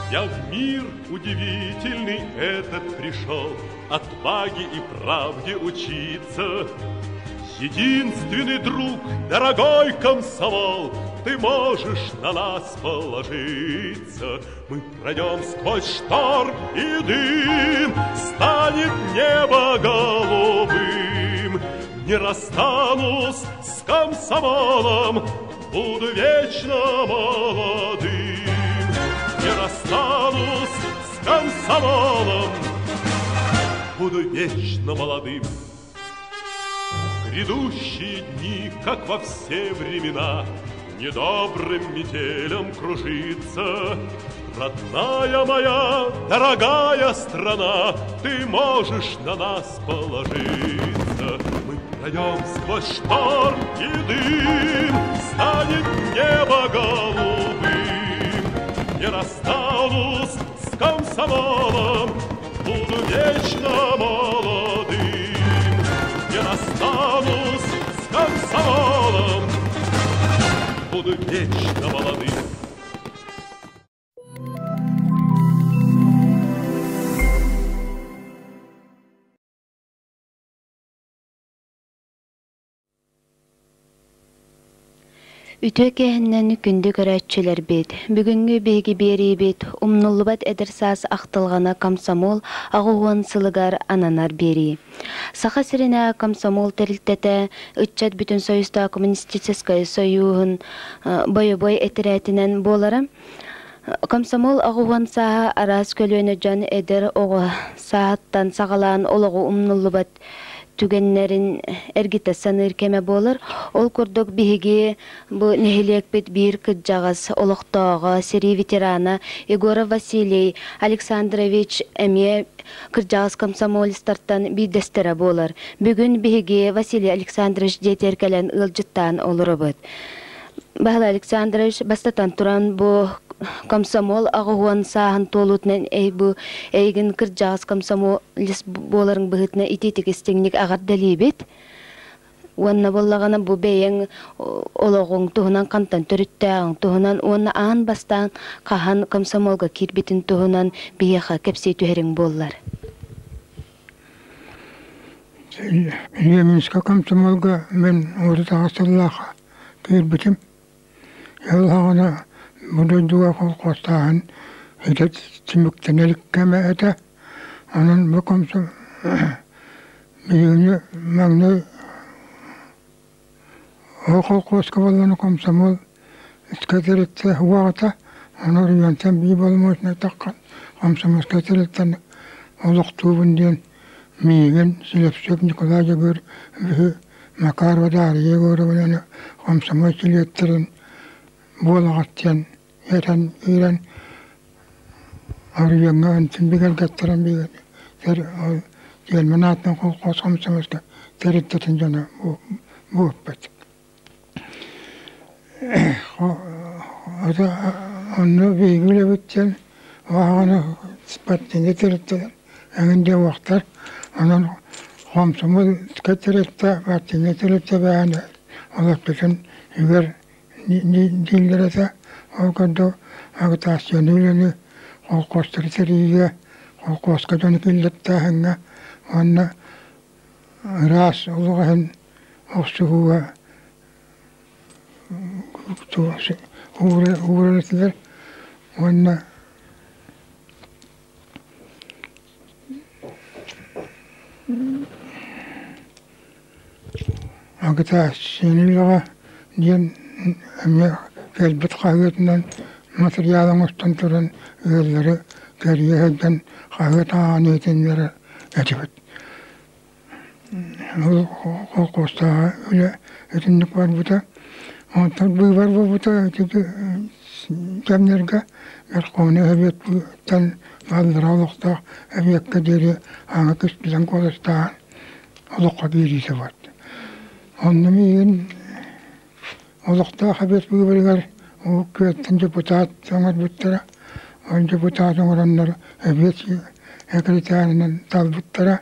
Я в мир удивительный этот пришел Отваге и правде учиться. Единственный друг, дорогой комсомол, Ты можешь на нас положиться. Мы пройдем сквозь шторм и дым, Станет небо голубым. Не расстанусь с комсомолом, Буду вечно молодым. Не расстанусь с комсомолом, Буду вечно молодым. Грядущие дни, как во все времена, Недобрым метелем кружится. Родная моя, дорогая страна, Ты можешь на нас положиться. Мы пройдем сквозь шторм и дым, Станет небо голубым. Не расстанусь с комсомолом, Буду вечно молодым. Не расстанусь с комсомолом, Буду вечно молодым. Үтүө киэһэннэн күндү көрөөччүлэрбит! Бүгүҥҥү биһиги биэриибит умнуллубат эдэр саас ахтылҕана комсомол 80 сылыгар ананар биэрии. Саха сиринэ комсомол тэрилтэтэ ыччат бүтүн союзтаах коммунистическай сойууһун бойобуой этэрээтинэн буолара. Комсомол 80 сааһа араас көлүөнэ дьон эдэр оҕо сааһыттан саҕалаан олоҕу умнуллубат түгэннэрин эргитэ саныыр кэмэ буолар. Ол курдук биһиги бу нэһилиэкпит биир кырдьаҕас олохтооҕо, сэрии ветерана Егоров Василий Александрович эмиэ кырдьаҕас комсомолецтартан биирдэстэрэ буолар. Бүгүн биһиги Василий Александрович дьиэтигэр кэлэн ыалдьыттаан олоробут. Баһылай Александрович, бастатан туран бу комсомол 80 сааһын туолуутунан бу эйигин кырдьаҕас комсомолец буоларыҥ быһыытынан итиитик истиҥник эҕэрдэлиибит. Уонна буоллаҕына бу бэйэҥ олоҕуҥ туһунан хантан төрүттээҕиҥ туһунан уонна аан бастаан хаһан комсомолга киирбитин туһунан биһиэхэ кэпсии түһэриҥ буоллар. Ленинскэй комсомолга мин 38 сыллаах киирбитим. Ол саҕана бу дойдуга холкуостааһын ити түмүктэнэ илик кэмэ этэ. Онон бу комсом биһигини маҥнай ол холкуоска буоллаҕына комсомол искэ уоҕата, ону оройуонтан биир боломуочунай таххан комсомольскай тэрилтэни олохтуубун диэн миигин Слепцов Николай Дьөгүөр үһү Макарова Дарья Егоровнаны комсомол чилиэттэрин буолаҕыт диэн этэн киирэн оройуоҥҥа онтун бигэргэттэрэн биһиги ол тиэрмин аатынан колхоз комсомольскай тэрилтэтин дьоно буолбут. Онно биһиги үлэбит диэн партийнай тэрилтэлэр эҥин диэн уохтар. Онон хомсомуольскай тэрилтэ, партийнай тэрилтэ бэйэни олохпутун үгэр дииллэр этэ. Ол курдук агитацияны үлэни холкуостары тэрийиигэ, холкуоска дьону киллэртээһиҥҥэ уонна ыраас олох иһин охсуһууга уурар этилэр уонна агитацияны диэн эмиэ кэлбит хаһыатынан матырыйаал оҥостон туран ыаллары кэрийэ сылдьан хаһыат ааҕан иһитиннэрэр этибит. Ол холкуостааҕы үлэ итинник барбыта. Онтон быыбар буолбута ити кэмнэргэ Верховнай Советтан аллара олохтоох эбиэккэ диэри аҥы кистэлэҥ куоластаан олоххо киириитэ барда. Онно миигин олохтоох эбиэт быыбарыгар Уһук Күөлтэн депутат оҥорбуттара. Ол депутат оҥороннор эбиэт секретарынан талбыттара.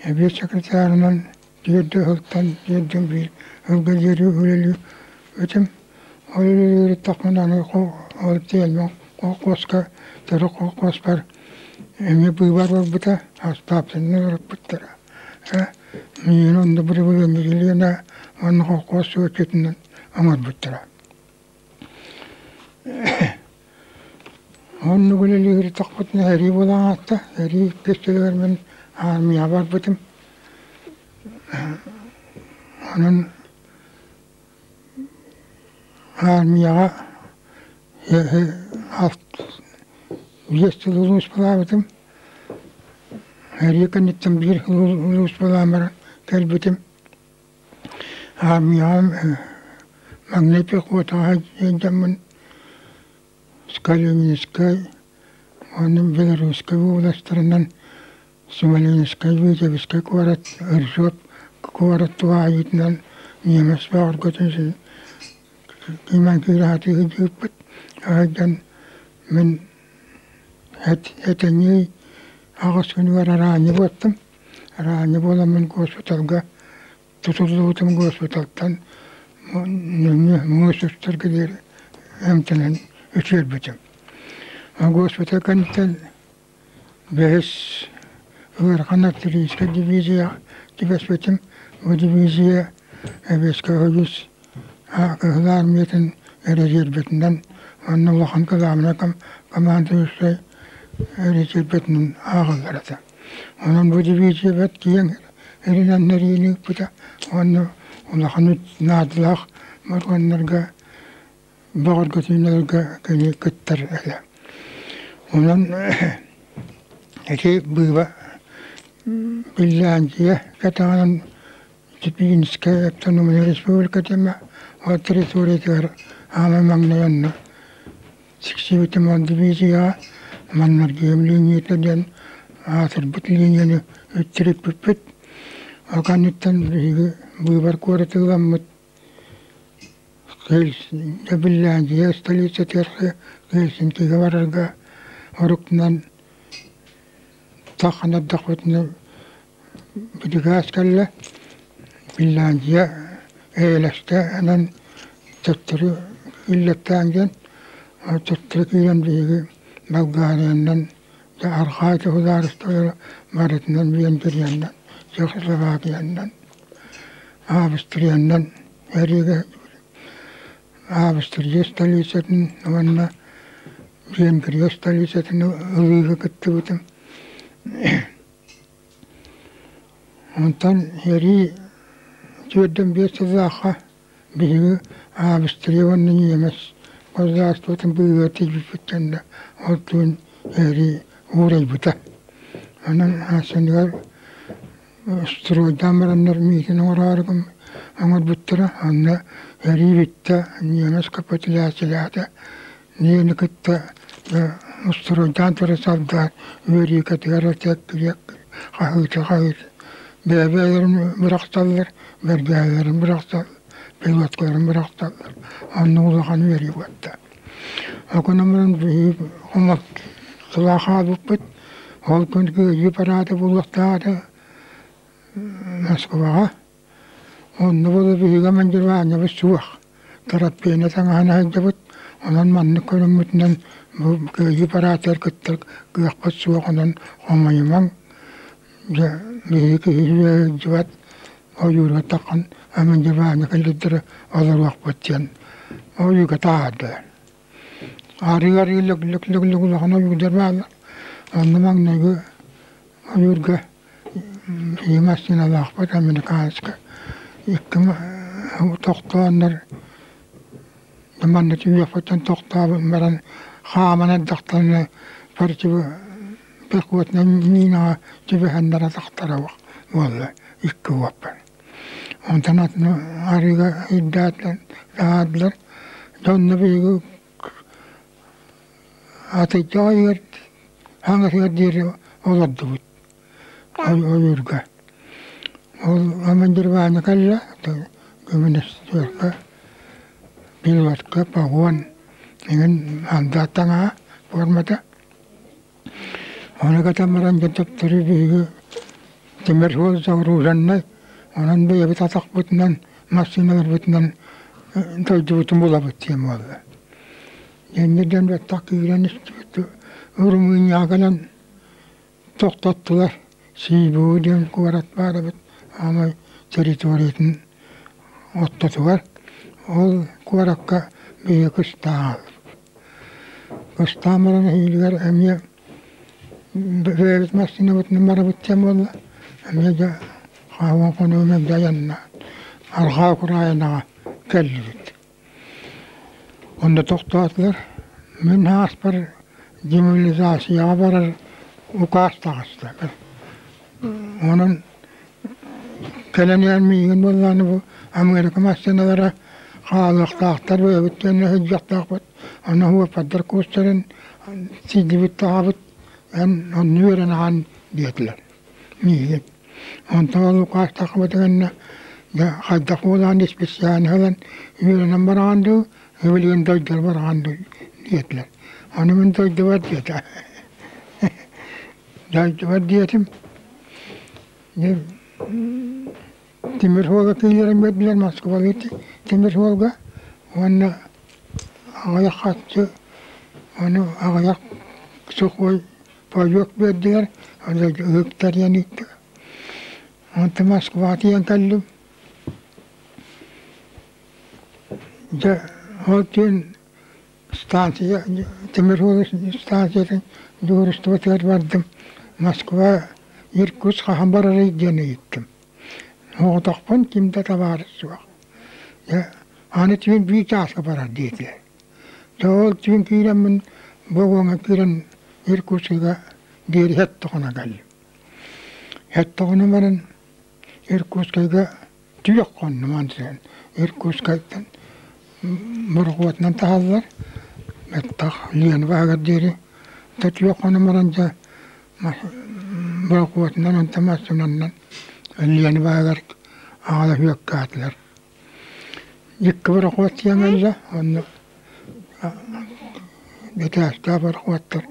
Эбиэт секретарынан түөрт сылтан түөртэн биир сылга диэри үлэлии этим. Ол үлэлиир аны ол тиэлмэ Колхуоска төрүт колхуоспар эмиэ быыбар барбыта, астаапсыннар ырыппыттара. Миигин онно бырыбыганньык Елена уонна колхуос суотчутунан оҥорбуттара. Оннук үлэлиир тохпутуна сэрии буолан ааста. Сэрии иккис сылыгар мин аармыйаҕа барбытым. Онон Аармыйаҕа биэс сыл улууспалаабытым. Эрии кэнниттэн биир сыл улууспалаан баран кэлбитим. Аармыйаҕа маҥнай пехотаҕа сылдьаммын Калининскай уонна Белорусскай уобаластарынан Смоленскай, Витебскай куорат, Ржев куорат туһаайыытынан ньиэмэс бөҕөргөтүн кимэн киирэ сатыы сылдьыбыппыт. Сылдьан мин этэннии аҕыс күнүгэр араанньы буоттум. Араанньы буоламмын госпиталга тутуллубутум госпиталтан нөҥүө муус устарга диэри эмтэнэн үтүөрбүтүм. Госпиталь кэнниттэн бэһис ыарахан артиллерийскай дивизия түбэспитим. Бу дивизия Эбиэскэ үһүс Кыһыл Армиятын резервэтинэн уонна улахан кылаабынай командующай резервэтинэн ааҕыллар этэ. Онон бу дивизия бэрт киэҥ эринэннэриини ыыппыта уонна улахан наадалаах боруоннарга бөҕөргөтүүлэргэ кини кыттар этэ. Онон ити быыба Финляндия кэтэҕинэн Типинскэй автономнай республика тема ол территориятыгар аана маҥнай онно Тиксибитим ол дивизияҕа Маннаргием линията диэн аатырбыт линияны үттэриппиппит. Ол кэнниттэн биһиги быыбар куораты ыламмыт Финляндия столицатыгар Хельсинкигэ барарга оруктунан таххан эрдэхпитинэ бирикээс кэллэ. Финляндия эйэлэстэ онон төттөрү иллэттээн диэн төттөрү киирэн биһиги Болгариянан арҕаа судаарыстыбалара барытынан Венгриянан, Чехословакиянан, Австриянан эригэ Австрия столицатын уонна Венгрия столицатын ылыыга кыттыбытым. Онтон сэрии 45 сыллаахха биһиги Австрия уонна ньиэмэс государствотын быыһыгар тиийбиппит кэннэ ол түүн сэрии уурайбыта. Онон сыныгар стройдаан бараннар миитин оҥороору оҥорбуттара. Онно сэрии бүттэ, ньиэмэс капитуляциялаата. Ниэни кытта устуруйдаан тура сардаан үөрүүкэтигэр этиэк хаһыыта-хаһыыта бэйэ-бэйэлэрин бырахсаллар, бэргээһэлэрин бырахсаллар, пилоткаларын бырахсаллар. Онно улахан үөрүү буолла. Ол гынан баран биһиги хомолтолоох хаалбыппыт. Ол күн Кыайыы параада буолуохтаах этэ Москваҕа. Онно буола биһиги командированиебыт суох, Таратпиана таҥаһын сылдьабыт, онон маннык көрүҥмүтүнэн бу кыайыы параатыгар кыттар кыахпыт суох, онон хомойумаҥ, дьэ биһиги киһи сылдьыбат, ойуурга таххан командирование кэллэрдэрэ олоруохпут диэн ойууга таһаардылар. Арыы-арыы лөк-лөк-лөк улахан ойуурдар бааллар, онно маҥнайгы ойуурга Ийэ массыыналаахпыт американскай икки тохтооннор манна түһүөхпүттэн тохтообут баран хааман эрдэхтэринэ пехотнай минаҕа түбэһэннэр атахтара буолла икки уоппар. Онтон атын арыыга ирдээтилэр таһаардылар. Дьэ онно биһиги атырдьах ыйыгар хаҥасыгар диэри олордубут. Ойуурга. Ол командирование кэллэ, гимнастерка, пилотка, погон эҥин андаа таҥаһа формата. Ону кэтэн баран дьэ төптөрү биһиги тимир суол загруженнай, онон бэйэбит атахпытынан, массыыналарбытынан дойдубутун булабыт диэн буолла. Иннидэн бэттэх киирэн истибит Румынияҕа кэлэн тохтоттулар. Сибу диэн куорат баар эбит, аамай территориятын ортотугар. Ол куоракка биһиги кыстаан Кыстаан баран эһиилигэр эмиэ бэйэбит массыынабытынан барабыт диэн буолла. Эмиэ дьэ хаһан хонугум эрдэ айанна. Арҕаа Украинаҕа кэллибит. Онно тохтоотулар. Мин ааспар демобилизацияҕа барар укаас таҕыста. Онон кэлэн иһэн миигин буоллаҕына бу Америка массыыналара хаалыахтаахтар, бэйэбит төннө сылдьыахтаахпыт. Онно уоппардар куустарын сиидибит таҕабыт, эн онно үөрэн ахан диэтилэр миигин. Онтон ол укаас тахсыбыта кэннэ дьэ хайдах буолаан исписийээн ылан үөрэнэн бараҕын дуу, билигин дойдулар бараҕын дуу диэтилэр. Ону мин дойдубар диэтэ. Дойдубар диэтим. Тимир суолга киирэрим билэр Москвалыы тимир суолга уонна аҕыйах харчы ону аҕыйах сухой паёк биэрдилэр, ыһыктарыйан ыыттылар. Онтон Москваҕа тиийэн кэллим. Дьэ, ол түүн станция, тимир суол станциятын дьуһуурустубатыгар бардым. Москва Иркутск хаһан барарый диэн ыйыттым. Соҕотохпун ким да табаарыс суох. Дьэ, аны түүн биир чааска барар диэтилэр. Дьэ, ол түүн киирэммин вагоҥҥа киирэн Иркутскайга диэри һэттэ кэллим. Һэттэҕинэ баран Иркутскайга түөх хоннум аны Иркутскайтан борохуотунан таһаллар бэттэх Лена баһыгар диэри түөх хонон баран дьэ борохуотунан онтон массыынанан Лена баһыгар аҕала үөккээтилэр. Икки борохуот тиийэн кэллэ онно бэтээстээх борохуоттар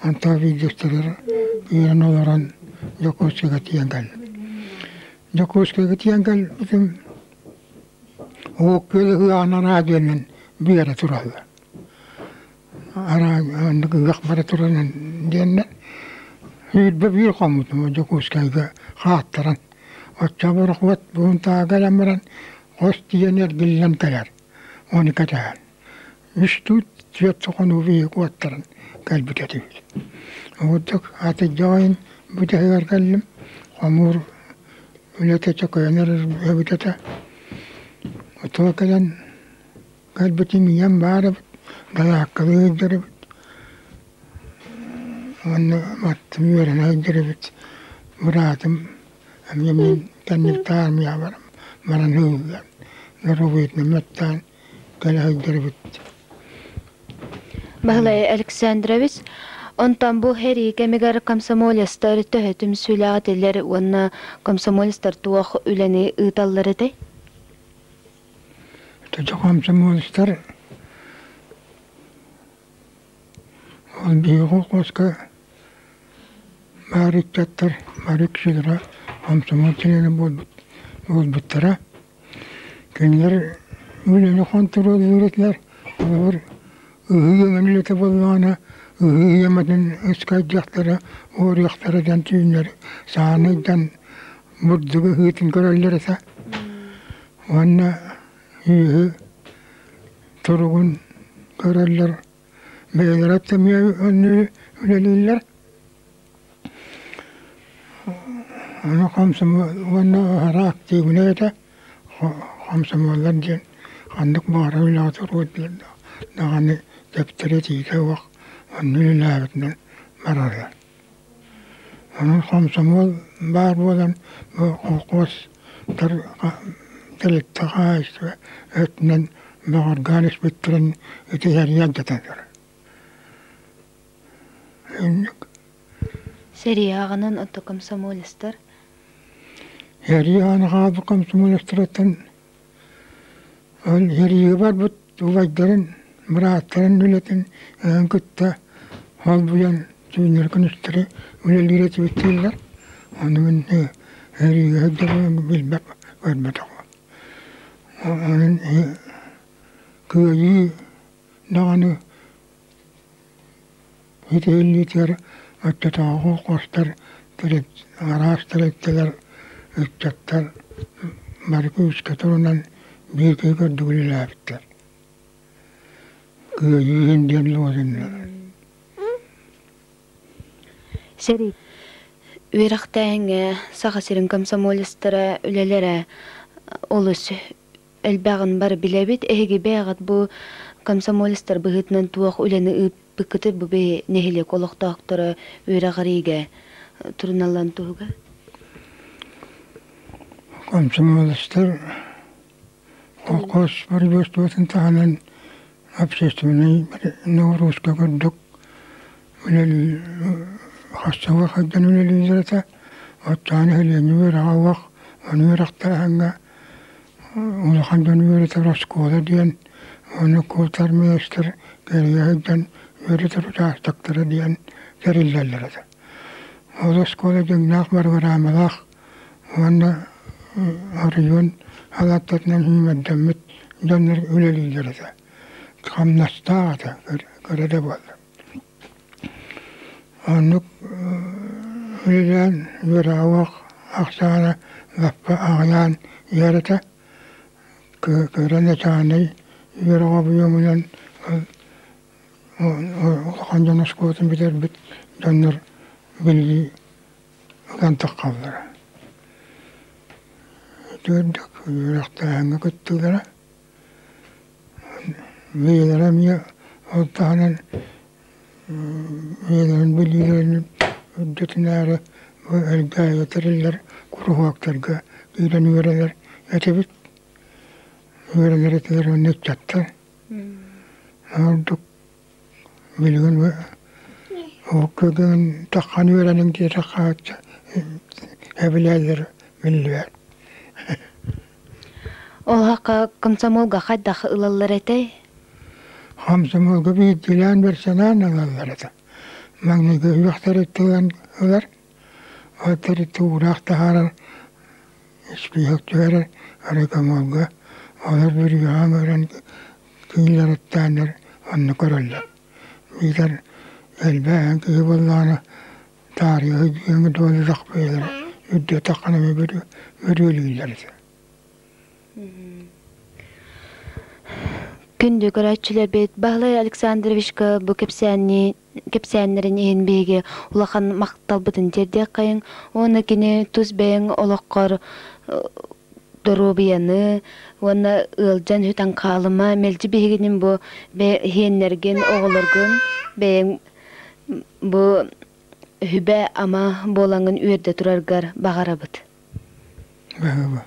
онтон видеостарыгар киирэн олорон Дьокуускайга тиийэн кэллим. Дьокуускайга тиийэн кэлбитим Уһук Күөл ыһыаҕынан радионан биэрэ тураллар. Оннук ыһыах бара турарын диэннэр 21 хоммутум Дьокуускайга хааттаран. Оччо борохуот буунтааҕа кэлэн баран хос тиийэн эргиллэн кэлэр. Ону кэтэһэн. Үс туут түөрт хонуу биһиги уоттаран кэлбит этибит. Ордук атырдьах ыйын бүтэһигэр кэллим. Хомуур үлэтэ чөкөйөн эрэр эбит этэ. Отоо кэлэн кэлбитим ийэм баар эбит, балааккалыы сылдьар эбит. Уонна баттым үөрэнэ сылдьар эбит. Быраатым эмиэ мин кэннибиттэн армияҕа баран ыыллан, доруобуйатынан мөттөөн кэлэ сылдьар эбит. Баһылай Александрович, онтон бу сэрии кэмигэр комсомолецтар төһө түмсүүлээх этилэр уонна комсомолецтар туох үлэни ыыталлар этэй? Ити комсомолецтар ол биһиги колхозка баар ыччаттар бары үксүлэрэ комсомол чилиэнэ буолбуттара. Кинилэр үлэни хонтуруоллуур этилэр. Холобур, ыһыы өҥөлүтэ буоллаҕына, ыһыы ыйаматын ыскайдыахтара, уоруйахтара диэн түүннэри сааны ыйдан бурдугу ыһыытын көрөллөр этэ. Уонна үөһү туругун көрөллөр. Бэйэлэрэ эмиэ үлэлииллэр. Ону комсомол уонна аһара активнай этэ. Комсомоллар диэн ханнык баҕарар үлэҕэ туруордулар даҕаны дэптэри этиитэ суох онно үлэлээбитинэн бараллар. Онон комсомол баар буолан бу колхуостар тэрилтэ хаһаайыстыба өттүнэн бөҕөргөөн испиттэрин ити сэрии алдьатан турар. Сэрии аҕынан отто комсомолецтар Сэрии аҕана хаалбыт комсомолецтарыттан ол сэриигэ барбыт убайдарын, бырааттарын үлэтин эһэн кытта холбуйан түүннэри күнүстэри үлэлиир этибит дииллэр. Ону мин сэриигэ сылдьарбын билбэт көрбөтөҕүм. Онон кыайыы даҕаны. Итиһиллиитигэр оччотооҕу хостор араас тэрилтэлэр, ыччаттар бары күүскэ турунан биир киһи курдук үлэлээбиттэр. Кыайыы иһин диэн лозуннара. Сэрии үөрэхтээһиҥҥэ Саха сирин комсомолецтара үлэлэрэ олус элбэҕин бары билэбит. Эһиги бэйэҕит бу комсомолецтар быһыытынан туох үлэни ыыппыккытый бу биһи нэһилиэк олохтоохторо үөрэҕириигэ туруналлан туһугар? Комсомолецтар колхоз производствотын таһынан общественнай ноҕурууска курдук үлэлии хас сыл сылдьан үлэлииллэр этэ. Оттоон нэһилиэнньэ үөрэҕэ уох, ону үөрэхтээһиҥҥэ улахан дьону үөрэтэр оскуола диэн, ону култармейстер кэрийэ сылдьан үөрэтэр учаастактара диэн тэриллэллэр этэ. Ол оскуола дьиҥнээх барыгыраамалаах уонна оройуон халааттарынан сүүмэрдэммит дьоннор үлэлииллэр этэ. Хамнастаах этэ, кыра да буоллар. Оннук үлэлээн үөрэҕэ ахсаана лаппа аҕыйаан иһэр этэ. Кыра начальнай үөрэх объемунан улахан дьон оскуолатын бүтэрбит дьоннор билии ылан таххаллара. Үтүөрдүк үөрэхтээһиҥҥэ кыттыылара. Бэйэлэрэ эмиэ ол таһынан бэйэлэрин билиилэрин үрдэтинээри бу Элгээйи тэриллэр куруһуоктарга киирэн үөрэнэр этибит. Үөрэнэр этилэр уонна ыччаттар. Ордук билигин Оккугун таххан үөрэниҥ диэтэххэ эбилээллэр биллибэт. Ол хакка комсомолга хайдах ылаллар этэй? Комсомолга биирдиилээн бэрсэнээн ылаллар этэ. Маҥнайгы үрэхтэри тылан ылар, ол туурах таһаарар, испииһэк түһэрэр райкомолга олор бүрүйэҕэ ыҥыран киилэриттээннэр онно көрөллөр. Биитэр элбээн киһи буоллаҕына таарыйа сылдьыаҥы дуолларах бэйэлэрэ үрдүөтэххинэ бүрүөлүүллэр этэ. Күндү көрөөччүлэрбит, Баһылай Александровичка бу кэпсээнни кэпсээннэрин иһин биһиги улахан махталбытын тиэрдиэххэйиҥ уонна кини тус бэйэҥ олоххор доруобуйаны уонна ыалдьан сүтэн хаалыма мэлдьи биһигинин бу иһиэннэргин оҕолоргун бэйэҥ бу сүбэ-ама буолаҥҥын үөрдэ тураргар баҕарабыт. Баһыыба.